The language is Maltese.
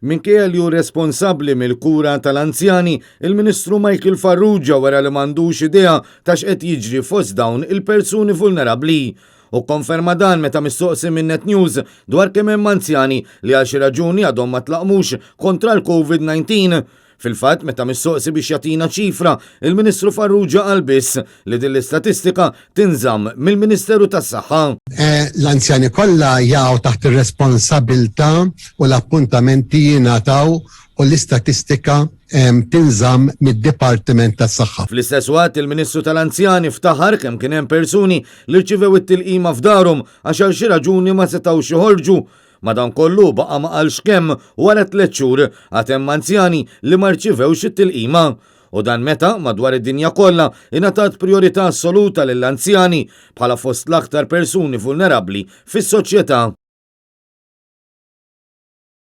Minkejja li hu responsabbli mill-kura tal-anzjani, il-Ministru Michael Farrugia wera li m'għandux idea ta' x'qed jiġri fost dawn il-persuni vulnerabbli. Hu kkonferma dan meta mistoqsi minn Net News dwar kemm hemm anzjani li għal xi raġuni għadhom ma tlaqqmux kontra l-Covid-19. Fil-fatt, meta mistoqsi biex jagħtina ċifra, il-Ministru Farrugia qal biss li din l-istatistika tinżamm mill-Ministeru tas-Saħħa. L-anzjani kollha jaqgħu taħt ir-responsabilità u l-appuntamenti jingħataw u l-istatistika tinżamm mid-Dipartiment tas-Saħħa. Fl-istess waqt, il-Ministru tal-Anzjani ftaħar kemm kien hemm persuni li rċivew it-tilqima f'darhom għax għal xi raġuni ma setgħux joħorġu. Madankollu baqa' ma qalx kemm wara tlett xhur għad hemm anzjani li ma rċivewx it-tilqima. U dan meta, madwar id-dinja kollha, ingħatat prijorità assoluta lill-anzjani bħala fost l-aktar persuni vulnerabbli fis-soċjetà.